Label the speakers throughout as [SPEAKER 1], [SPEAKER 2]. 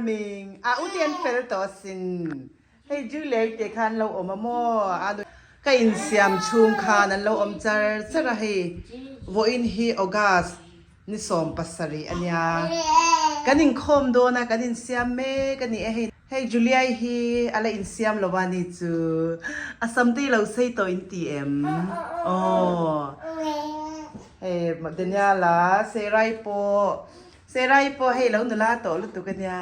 [SPEAKER 1] Morning. A u te an fel tawh asin. Hei Juliet te kha an lo awm a maw? A nu ka insiam chhung khan an lo awm char char a hei. Vawiin hi August ni 70 a nia. Kan inkhawm dawn a, kan insiam mek a ni e hei. Hei Juliai hi a la insiam lo a ni chu. A sam te i lo sei tawh in ti em? Aw. Hei Daniela, Serai pawh, Serai pawh hei lo nula tawh lutuk a nia.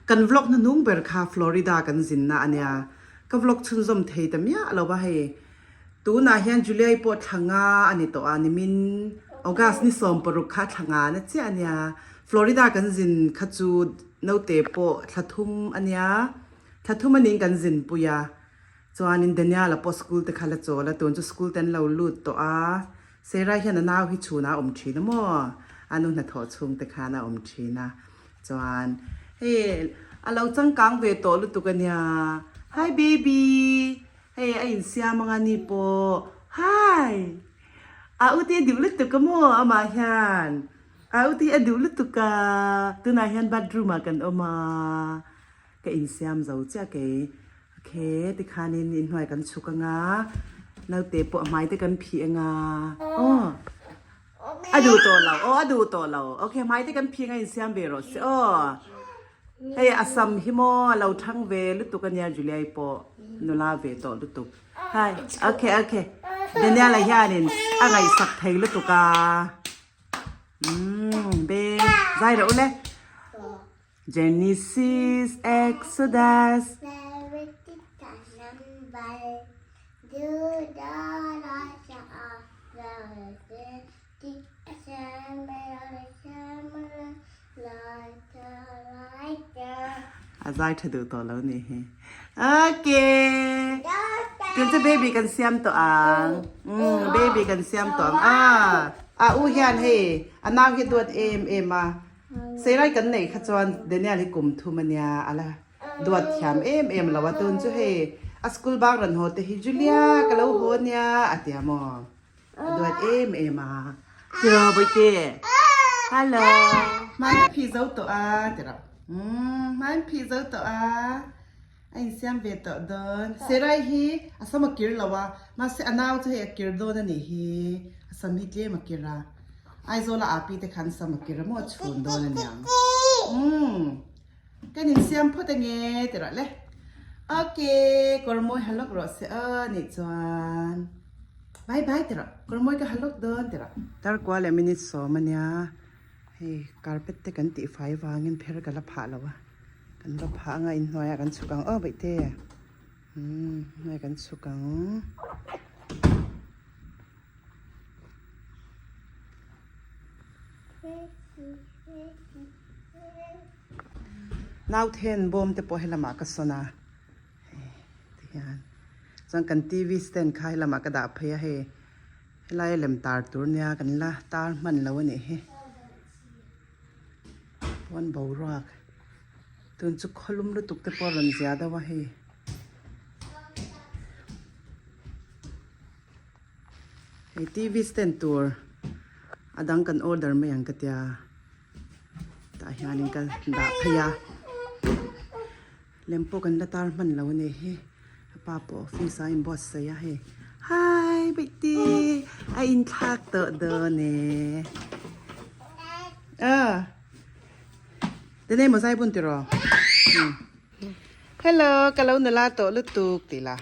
[SPEAKER 1] Kan vlog hnuhnung ber kha Florida kan zinna a nia. Ka vlog chhunzawm thei ta miah lo a hei. Tunah hian Juliai pawh thla nga a ni tawh a, nimin August ni 16 kha thla nga na chiah a nia. Florida kan zin kha chu naute pawh thla thum a nia, thla thum a niin kan zin pui a. Chuanin Daniel-a pawh school te kha la chawl a, tun chu school te an lo lut tawh a. Sarah hian a nau hi chhunah a awm thin a maw? A nu hnathawh chhung te khan a awm thin a. Chuan hei a lo changkang ve tawh lutuk a nia. Hi baby! Hei a insiam anga ni pawh Hi! A u te a duh lutuk a maw amah hian a u te a duh lutuk a tunah hian bathroom ah kan awm a ka insiam zo chiah kei okay tikhanin inhnuai kan chhuk anga naute pawh a hmai te kan phih anga aw a duh tawh lo aw a duh tawh lo okay hmai te kan phih anga insiam ve rawh se aw. Hei a sam hi maw a lo thang ve lutuk a nia Juliai pawh nula ve tawh lutuk. Hi okay okay Daniel-a hianin a ngaihsak thei lutuk a. Umm beng zai rawh u le. Genesis Exodus. A zai tha duh tawh lo nih hi. Okay. Tun chu baby kan siam tawh ang. Um, baby kan siam tawh ang. Ah, a u hian hei a nau hi duat em em a. Seirai kan neih kha chuan Daniel hi kum thum ania ala duat thiam em em lo a. Tun chu hei a school bang rawn haw te hi Julia ka lo haw ania a tia maw. A duat em em a. Tiraw Bawihte. Hello. Hmai ka phih zo tawh a tiraw. Umm hmai an phih zo tawh a. A insiam ve tawh dawn. Serai hi a sam a kir lo a. Mahse a nau chu hei a kir dawn a nih hi. A sam hi tlem a kir a. Aizawl a api te khan sam a kir a maw a chhun dawn a niang. Umm. Kan insiam phawt ange ti rawh le. Ok, kawr mawi ha lawk rawh se aw nih chuan. Bye bye ti rawh, kawr mawi ka ha lawk dawn ti rawh. Tarkua leh minute sawm ania, hei carpet te kan tih fai vangin pher ka la phah lo a, kan va phah anga inhnuaiah kan chhuk ang aw baihte, umm hnuaiah kan chhuk ang. Nauthen bawm te pawh helamah ka sawn a hei ti hian chuan kan TV stand kha helamah ka dah phei a hei helai a lem tar tur nia kan la tar hman lo a nih hi pawn boruak tun chu khawlum lutuk te pawh a rawn zia deuh a hei. Hei TV stand tur a dang kan order mai ang ka tia tah hianin ka dah phei a lem pawh kan la tar hman lo a ni hi a pa pawh office ah a inbuatsaih a hei hi baihti a inthlak tawh dawn e ah tinge maw zai bun tiraw hello ka lo nula tawh lutuk tih la.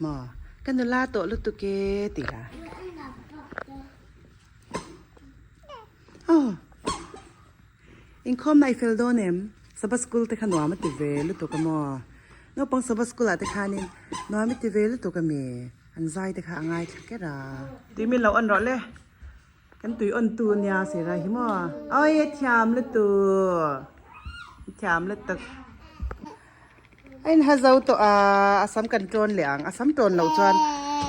[SPEAKER 1] Maw? Ka nula tawh lutuk e tih la. Aw. Inkhawmna i fel dawn em? Sabbath school te kha nuam a ti ve lutuk a maw? Naupang Sabbath school ah te khanin nuam i ti ve lutuk a mi? An zai te kha a ngaithla ker a. Tui min lo on rawh le. Kan tui on tu nia Sarah hi maw? Awi a thiam lutuk. A thiam lutuk. A in ha zo tawh a, a sam kan tawn leh ang, a sam tawn loh chuan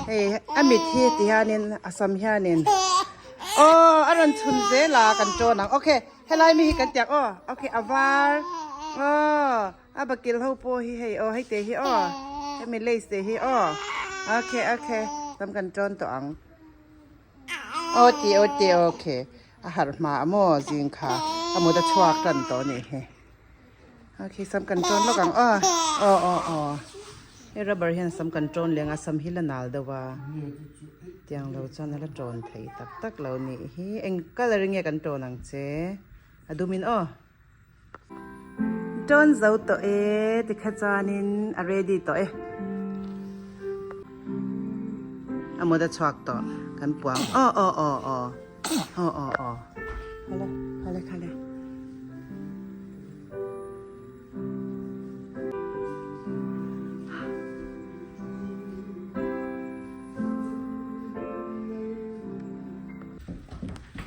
[SPEAKER 1] hei a mit hi ti hianin a sam hianin aw a rawn chhun zel a kan tawn ang okay helai mi hi kan tiang aw okay a var aw a bakil ho pawh hi hei aw hei te hi aw hemi lace te hi aw okay okay sam kan tawn tawh ang aw ti aw ti okay a harh hma a maw zing kha a mut a chhuak tan tawh a nih hi. Okay sam kan tawn lawk ang aw aw aw aw hei rubber hian sam kan tawn leng a sam hi la nal deuh a tiang lo chuan a la tawn thei tak tak lo nih hi eng colour in nge kan tawn ang che a dum in aw tawn zo tawh e tikha chuanin a ready tawh e a mut a chhuak tawh kan puang aw aw aw aw aw aw aw khale khale khale.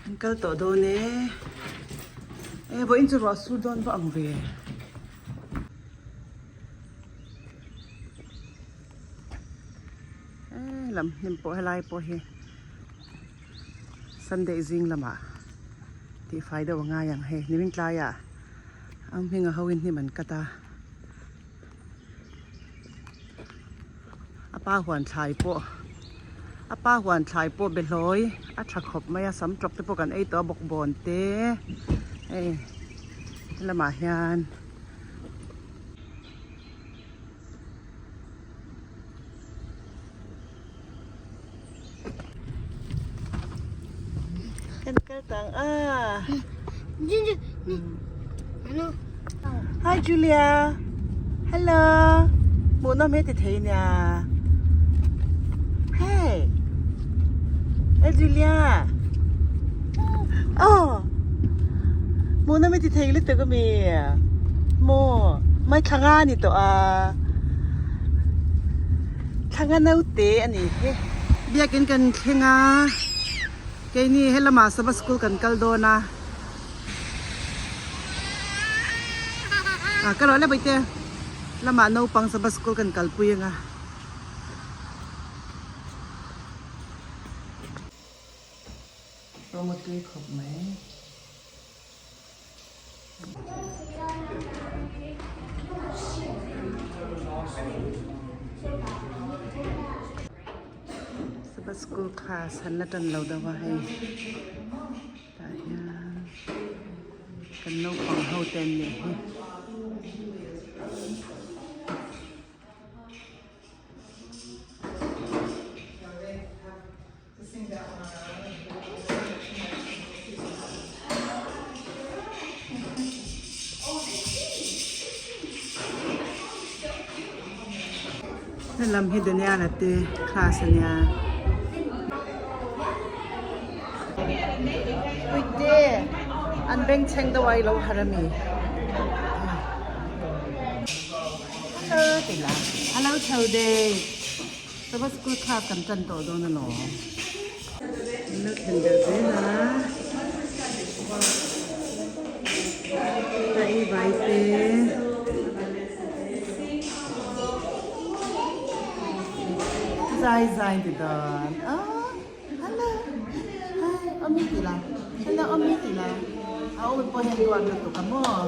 [SPEAKER 1] An kal tawh dawn e e vawiin chu ruah sur dawn vak ang ve. E lam hnim pawh helai pawh hi Sunday zing lamah tihfai deuh a ngai ang hei nimin tlaiah ang hminga ho in hnim an cut a a pa huan thlai pawh a pa huan thlai pawh behlawi a tha khawp mai a sam tawk te pawh kan ei tawh a bawkbawn te hei helamah hian. Kan kal tang a. Hi Julia. Hello. Hmuh nawm he ti thei nia. Hey. Hey Julia. Oh. Hmuh nawm he ti thei lutuk ami. Maw. Mai thla nga ni tawh a. Thla nga naute a ni hi. Biakin kan thleng a. Keini helamah Sabbath school kan kal dawn a. Ah ka rawh le baite lamah naupang Sabbath school kan kalpui anga. Rawng a tui khawp mai. Sabbath school class han la tan lo deuh a hei tah hian kan naupang ho te an nih hi. Helam hi Daniel-a te class a nia. Puite an bengchheng deuh a i lo harh a mi. Hello ti la. Hello chho dei. Sabbath school class kan tan tawh dawn alawm. Min lo thlen belh zel a. Ka ei vai te. Zai zai ti dawn. Oh, hello. Hi, Omi ti la. Hello, Omi ti la. A awmi pawh hian duat lutuk a maw.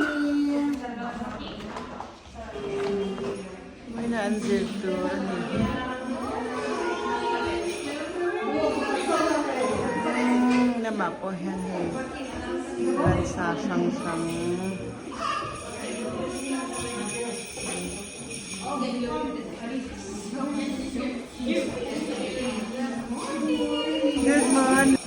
[SPEAKER 1] Omi. Vawiin an zir tur a ni hi. Lamah pawh hian hei ransa hrang hrang Good morning.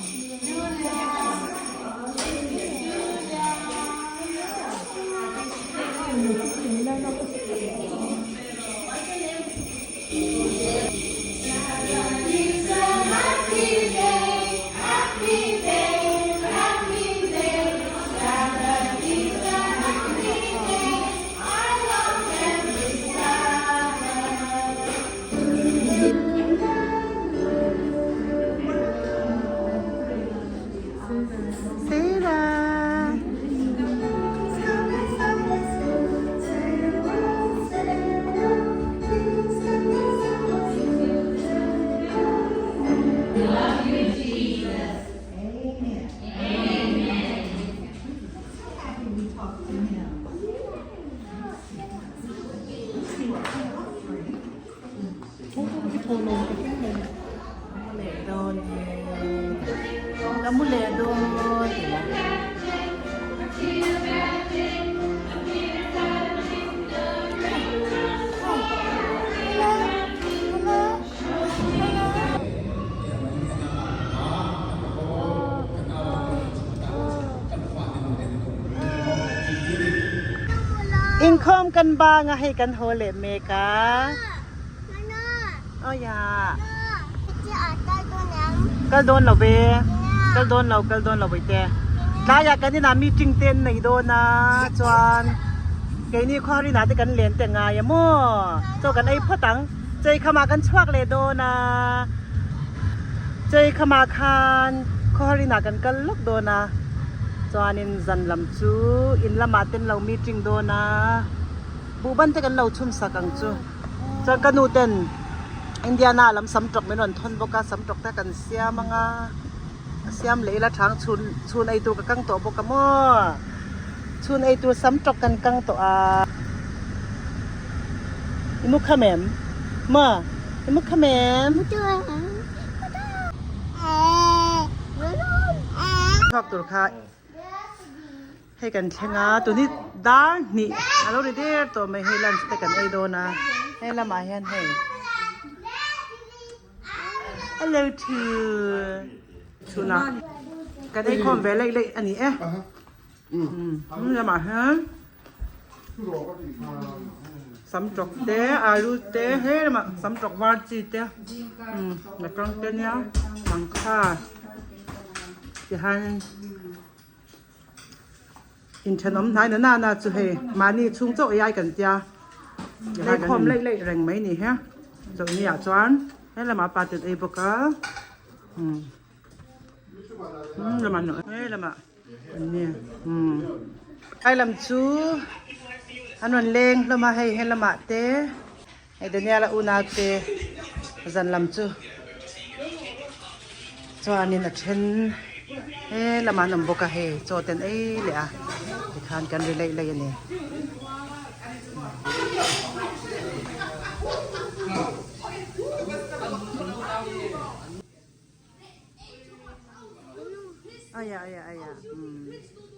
[SPEAKER 1] Sarah! Mu leh dawn e ka mu leh dawn tih la. Inkhawm kan bang a hei kan haw leh mek a. Aw ya. Kal dawn lo ve. Kal dawn lo kal dawn lo vaite. Tlaiah kan inah meeting te an nei dawn a chuan keini khuarin ah te kan len te ngai a maw. Chaw kan ei phawt ang. Chei khamah kan chhuak leh dawn a. Chei khamah khan khawharin ah kan kal lawk dawn a. Chuanin zan lam chu in lamah ten lo meeting dawn a. Buhban te kan lo chhun sak ang chu. Chuan ka nu ten Indiana lam sam tawk min rawn thawn bawk a, sam tawk te kan siam ang a. A siam leh ila chhang chhun chhun ei tur ka kang tawh bawk a maw. Chhun ei tur sam tawk kan kang tawh a. I mu kham em? Maw? I mu kham em? Chhuak tur kha hei kan thleng a tuni dar hnih a lo ri der tawh mai hei lunch te kan ei dawn a hei lamah hian hei Hello to chhunah kan ei khawm ve laih laih a ni e umm lamah hian sam tawk te alu te he lamah sam tawk var chi te umm natang te nia pangkha tihian Inthenawm hnai na na na chu hei mahni chhung chauh ei ai kan tia ei khawm laih laih reng mai ni he chawlhni ah chuan he lamah pa ten ei bawk a umm lamah he lamah an ni umm ai lam chu an rawn leng hlawm a hei he lamah te hei Daniel a unau te zan lam chu chuanin a then he lamah an awm bawk a hei chaw te an ei leh a tikhan kan ri laih laih a ni. Aya aya aya umm.